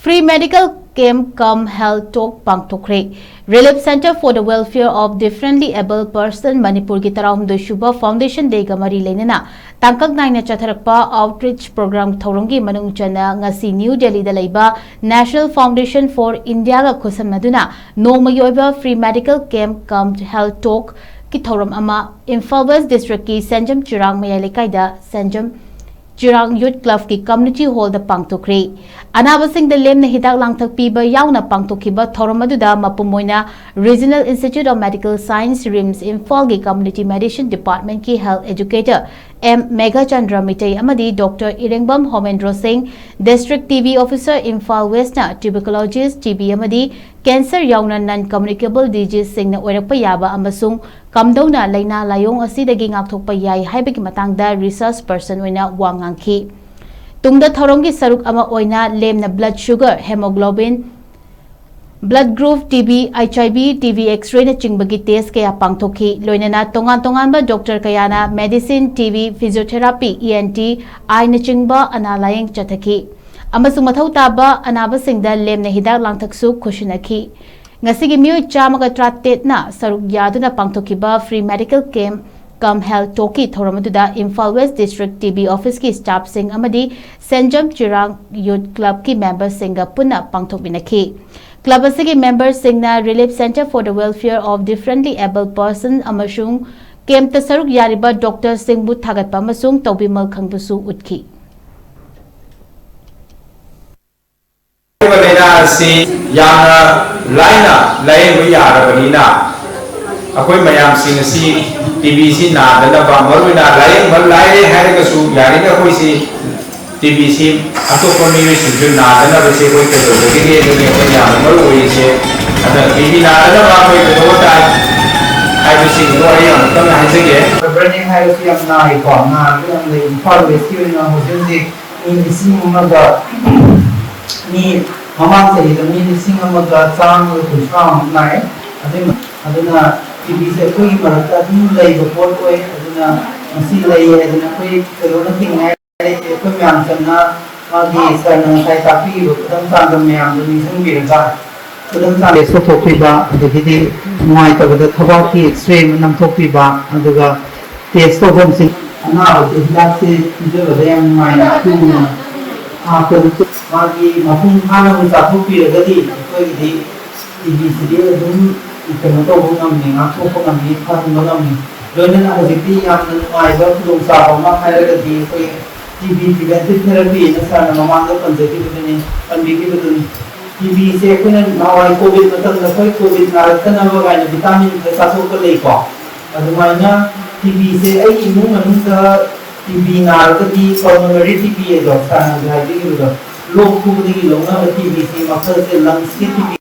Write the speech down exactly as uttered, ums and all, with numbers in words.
Free medical camp cum health talk ꯄꯥꯡꯊꯣꯛꯈ꯭ꯔꯦ꯫ Relief Centre for the Welfare of Differently Abled Person ꯃꯅꯤꯄꯨꯔꯒꯤ ꯇꯔꯥꯍꯨꯝꯗꯣꯏ ꯁꯨꯕ Foundation Dayꯒ ꯃꯔꯤ ꯂꯩꯅꯅ ꯇꯥꯡꯀꯛ ꯅꯥꯏꯅ ꯆꯠꯊꯔꯛꯄ outreach program ꯊꯧꯔꯝꯒꯤ ꯃꯅꯨꯡ ꯆꯟꯅ ꯉꯁꯤ ꯅ꯭ꯌꯨ ꯗꯦꯜꯂꯤꯗ ꯂꯩꯕ National Foundation for Indiaꯒ ꯈꯨꯠꯁꯝꯅꯗꯨꯅ ꯅꯣꯡꯃꯒꯤ ꯑꯣꯏꯕ free medical camp cum health talkꯀꯤ ꯊꯧꯔꯝ ꯑꯃ ꯏꯝꯐꯥꯜ West Districtꯀꯤ ꯁꯦꯟꯖꯝ ꯆꯤꯔꯥꯡ ꯃꯌꯥꯏ ꯂꯩꯀꯥꯏꯗ ꯁꯦꯟꯖꯝ ꯆꯤꯔꯥꯡ Youth Clubꯀꯤ Community Hallꯗ ꯄꯥꯡꯊꯣꯛꯈ꯭ꯔꯦ꯫ ꯑꯅꯥꯕꯁꯤꯡꯗ ꯂꯦꯝꯅ ꯍꯤꯗꯥꯛ ꯂꯥꯡꯊꯛ ꯄꯤꯕ ꯌꯥꯎꯅ ꯄꯥꯡꯊꯣꯛꯈꯤꯕ ꯊꯧꯔꯝ ꯑꯗꯨꯗ ꯃꯄꯨꯝ ꯑꯣꯏꯅ Regional Institute of Medical Science, RIMS, ꯏꯝꯐꯥꯜꯒꯤ Community Medicine Departmentꯀꯤ Health Educator M Meghachandra Meitei ꯑꯃꯗꯤ ꯗꯣꯛꯇꯔ ꯏꯔꯦꯡꯕꯝ ꯍꯣꯃꯦꯟꯗ꯭ꯔꯣ ꯁꯤꯡ, District TB Officer, Imphal Westꯅ tuberculosis, TB ꯑꯃꯗꯤ cancer ꯌꯥꯎꯅ non communicable diseaseꯁꯤꯡꯅ ꯑꯣꯏꯔꯛꯄ ꯌꯥꯕ ꯑꯃꯁꯨꯡ ꯀꯝꯗꯧꯅ ꯂꯥꯏꯅꯥ ꯂꯥꯏꯑꯣꯡ ꯑꯁꯤꯗꯒꯤ ꯉꯥꯛꯊꯣꯛꯄ ꯌꯥꯏ ꯍꯥꯏꯕꯒꯤ ꯃꯇꯥꯡꯗ research person ꯑꯣꯏꯅ ꯋꯥ ꯉꯥꯡꯈꯤ꯫ ꯇꯨꯡꯗ ꯊꯧꯔꯝꯒꯤ ꯁꯔꯨꯛ ꯑꯃ ꯑꯣꯏꯅ ꯂꯦꯝꯅ blood sugar, hemoglobin, blood group, TB, HIV, TB X-rayꯅ ꯆꯤꯡꯕꯒꯤ test ꯀꯌꯥ ꯄꯥꯡꯊꯣꯛꯈꯤ꯫ ꯂꯣꯏꯅꯅ ꯇꯣꯉꯥꯟ ꯇꯣꯉꯥꯟꯕ doctor ꯀꯌꯥꯅ medicine, TB, physiotherapy, ENT, eyeꯅꯆꯤꯡꯕ ꯑꯅꯥ ꯂꯥꯌꯦꯡ ꯆꯠꯊꯈꯤ ꯑꯃꯁꯨꯡ ꯃꯊꯧ ꯇꯥꯕ ꯑꯅꯥꯕꯁꯤꯡꯗ ꯂꯦꯝꯅ ꯍꯤꯗꯥꯛ ꯂꯥꯡꯊꯛꯁꯨ ꯈꯨꯠꯁꯤꯟꯅꯈꯤ꯫ ꯉꯁꯤꯒꯤ ꯃꯤꯑꯣꯏ ꯆꯥꯝꯃꯒ ꯇꯔꯥꯇꯔꯦꯠꯅ ꯁꯔꯨꯛ ꯌꯥꯗꯨꯅ ꯄꯥꯡꯊꯣꯛꯈꯤꯕ free medical camp cum health talkꯀꯤ ꯊꯧꯔꯝ ꯑꯗꯨꯗ ꯏꯝꯐꯥꯜ West District TB Officeꯀꯤ staffꯁꯤꯡ ꯑꯃꯗꯤ ꯁꯦꯟꯖꯝ ꯆꯤꯔꯥꯡ Youth Clubꯀꯤ memberꯁꯤꯡꯒ ꯄꯨꯟꯅ ꯄꯥꯡꯊꯣꯛꯃꯤꯟꯅꯈꯤ꯫ Club ꯑꯁꯤꯒꯤ memberꯁꯤꯡꯅ Relief Centre for the Welfare of Differently Abled Person ꯑꯃꯁꯨꯡ campꯇ ꯁꯔꯨꯛ ꯌꯥꯔꯤꯕ doctorꯁꯤꯡꯕꯨ ꯊꯥꯒꯠꯄ ꯑꯃꯁꯨꯡ ꯇꯧꯕꯤꯃꯜ ꯈꯪꯕꯁꯨ ꯎꯠꯈꯤ꯫ ꯍꯥꯏꯔꯤꯕ ꯂꯥꯏꯅꯥ ꯑꯁꯤ ꯌꯥꯝꯅ ꯂꯥꯏꯅ ꯂꯥꯌꯦꯡꯕ ꯌꯥꯔꯕꯅꯤꯅ ꯑꯩꯈꯣꯏ ꯃꯌꯥꯝꯁꯤꯡ ꯑꯁꯤ TBꯁꯤ ꯅꯥꯗꯅꯕ, ꯃꯔꯨꯑꯣꯏꯅ ꯂꯥꯏꯌꯦꯡꯕ ꯂꯥꯏꯔꯦ ꯍꯥꯏꯔꯒꯁꯨ ꯌꯥꯔꯤꯅ ꯑꯩꯈꯣꯏꯁꯤ TBꯁꯤ ꯑꯇꯣꯞꯄ ꯃꯤꯑꯣꯏꯁꯤꯡꯁꯨ ꯅꯥꯗꯅꯕꯁꯦ ꯑꯩꯈꯣꯏ ꯀꯩꯗꯧꯖꯒꯅꯤ? ꯑꯗꯨꯅꯤ ꯑꯩꯈꯣꯏ ꯌꯥꯝꯅ ꯃꯔꯨ ꯑꯣꯏꯔꯤꯁꯦ꯫ ꯑꯗꯨꯅ TB ꯅꯥꯗꯅꯕ ꯑꯩꯈꯣꯏ ꯀꯩꯗꯧꯕ ꯇꯥꯏ ꯍꯥꯏꯕꯁꯤꯡꯗꯣ ꯑꯩ ꯑꯃꯨꯛꯇꯪ ꯍꯥꯏꯖꯒꯦ꯫ Burning ꯍꯥꯏꯕꯁꯤ ꯌꯥꯝ ꯅꯥꯏꯀꯣ, ꯅꯥꯔꯒ ꯌꯥꯝ ꯂꯩ꯫ ꯏꯝꯐꯥꯜ Westꯀꯤ ꯑꯣꯏꯅ ꯍꯧꯖꯤꯛ ꯍꯧꯖꯤꯛ ꯃꯤ ꯂꯤꯁꯤꯡ ꯑꯃꯒ, ꯃꯤ ꯃꯃꯥꯡ ꯆꯍꯤꯗ ꯃꯤ ꯂꯤꯁꯤꯡ ꯑꯃꯒ ꯆꯥꯝꯃꯒ ꯀꯨꯟꯊ꯭ꯔꯥ ꯃꯨꯛ ꯅꯥꯏ꯫ ꯑꯗꯨꯅ, ꯑꯗꯨꯅ TBꯁꯦ ꯑꯩꯈꯣꯏꯒꯤ ꯃꯔꯛꯇ ꯑꯗꯨꯝ ꯂꯩꯕ ꯄꯣꯠ ꯑꯣꯏ꯫ ꯑꯗꯨꯅ ꯃꯁꯤ ꯂꯩ ꯍꯥꯏꯗꯅ ꯑꯩꯈꯣꯏ ꯀꯩꯗꯧꯅ ꯊꯤꯡꯉꯥꯏ ꯂꯩꯇꯦ꯫ ꯑꯩꯈꯣꯏ ꯃꯌꯥꯝ ꯆꯪꯅ ꯃꯥꯒꯤ ꯁꯥꯔꯅ ꯉꯁꯥꯏ ꯇꯥꯛꯄꯤꯈꯤꯕ ꯈꯨꯗꯝ ꯆꯥꯡꯗꯝ ꯃꯌꯥꯝꯗꯨ ꯅꯤꯡꯁꯤꯡꯕꯤꯔꯒ, ꯈꯨꯗꯝ ꯆꯥꯡꯗꯝ ꯇꯦꯁ ꯇꯧꯊꯣꯛꯄꯤꯕ, ꯑꯗꯒꯤꯗꯤ ꯅꯨꯡꯉꯥꯏꯇꯕꯗ ꯊꯕꯥꯛꯀꯤ X-ray ꯑꯃ ꯅꯝꯊꯣꯛꯄꯤꯕ, ꯑꯗꯨꯒ ꯇꯦꯁ ꯇꯧꯐꯝꯁꯤꯡ, ꯑꯅꯥꯕꯁꯦ ꯍꯤꯗꯥꯛꯁꯦ ꯄꯤꯖꯕꯗ ꯌꯥꯝ ꯅꯨꯡꯉꯥꯏꯅ ꯊꯨꯅ ꯍꯥꯞꯄꯗ, ꯃꯥꯒꯤ ꯃꯄꯨꯡ ꯐꯥꯅ ꯑꯃꯨꯛ ꯆꯥꯊꯣꯛꯄꯤꯔꯒꯗꯤ ꯑꯩꯈꯣꯏꯒꯤꯗꯤ ꯇꯤ ꯕꯤꯁꯤꯗꯤ ꯑꯗꯨꯝ ꯀꯩꯅꯣ ꯇꯧꯕ ꯉꯝꯃꯤ, ꯉꯥꯛꯊꯣꯛꯄ ꯉꯝꯃꯤ, ꯐꯍꯟꯕ ꯉꯝꯃꯤ꯫ ꯂꯣꯏꯅꯅ ꯍꯧꯖꯤꯛꯇꯤ ꯌꯥꯝꯅ ꯅꯨꯡꯉꯥꯏꯕ ꯈꯨꯗꯣꯡꯆꯥꯕ ꯑꯃ ꯍꯥꯏꯔꯒꯗꯤ ꯑꯩꯈꯣꯏ ꯇꯤ ꯕꯤ preventive therapy ꯅ ꯁꯥꯔꯅ ꯃꯃꯥꯡꯗ ꯄꯟꯖꯈꯤꯕꯗꯨꯅꯤ, ꯄꯟꯕꯤꯈꯤꯕꯗꯨꯅꯤ꯫ ꯇꯤ ꯕꯤꯁꯦ ꯑꯩꯈꯣꯏꯅ ꯅꯍꯥꯟꯋꯥꯏ ꯀꯣꯚꯤꯗ ꯃꯇꯝꯗ ꯑꯩꯈꯣꯏ ꯀꯣꯚꯤꯗ ꯅꯥꯔꯛꯇꯅꯕ ꯀꯥꯏꯅ ꯚꯤꯇꯥꯃꯤꯟ ꯈꯔ ꯆꯥꯊꯣꯛꯄ ꯂꯩꯀꯣ, ꯑꯗꯨꯃꯥꯏꯅ ꯇꯤ ꯕꯤꯁꯦ ꯑꯩꯒꯤ ꯏꯃꯨꯡ ꯃꯅꯨꯡꯗ ꯇꯤ ꯕꯤ ꯅꯥꯔꯒꯗꯤ, pulmonary T B ꯑꯗꯣ ꯁꯥꯔꯅ ꯍꯧꯖꯤꯛ ꯍꯥꯏꯕꯤꯈꯤꯕꯗꯣ, ꯂꯣꯛ ꯈꯨꯕꯗꯒꯤ ꯂꯧꯅꯕ ꯇꯤ ꯕꯤꯁꯤ ꯃꯈꯜꯁꯦ, lungs ꯀꯤ T B